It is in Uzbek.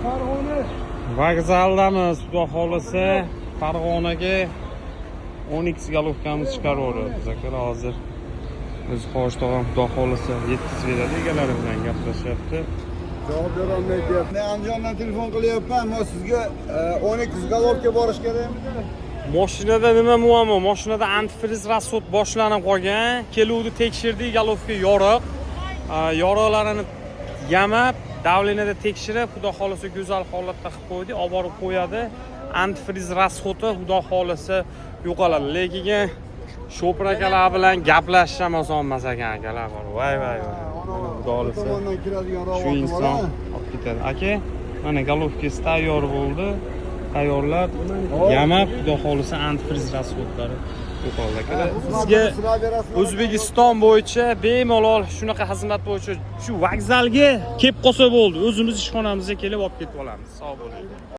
Farg'ona. Vokzaldamiz, xudo xohlasa, Farg'onaga 12 головка miz chiqaraveramiz, akalar. Hozir o'zi Hoji tog'am, xudo xohlasa, yetkazib beradi, egalari bilan gaplashyapti. Javob berolmay deyapti. Men Andijondan telefon qilyapman, ammo sizga 12 головка borish kerakmidi? Moshinada nima muammo? Moshinada antifriz расход boshlanib qolgan. Keluvdi, tekshirdik, головка yoriq. Yoriqlarini yamab, давление da tekshirib, xudo xohlasa, go'zal holatda qilib qo'ydik, olib borib qo'yadi. Antifriz расход i, xudo xohlasa, yo'qoladi. Lekin shopir akalar bilan gaplashish ham oson emas ekan, akalar. Voy voy voy. Mana, xudo xohlasa, Tomondan kiradigan shu ravoti inson bor. Olib ketadi, aka. Mana, головка si tayyor bo'ldi, tayyorlab, yamab, xudo xohlasa, antifriz расход lari yo'qoldi, akalar. Sizga O'zbekiston bo'yicha bemalol shunaqa xizmat bo'yicha shu vokzalga kelib qolsa bo'ldi, o'zimiz ishxonamizga kelib olib ketib olamiz. Sog' bo'ling.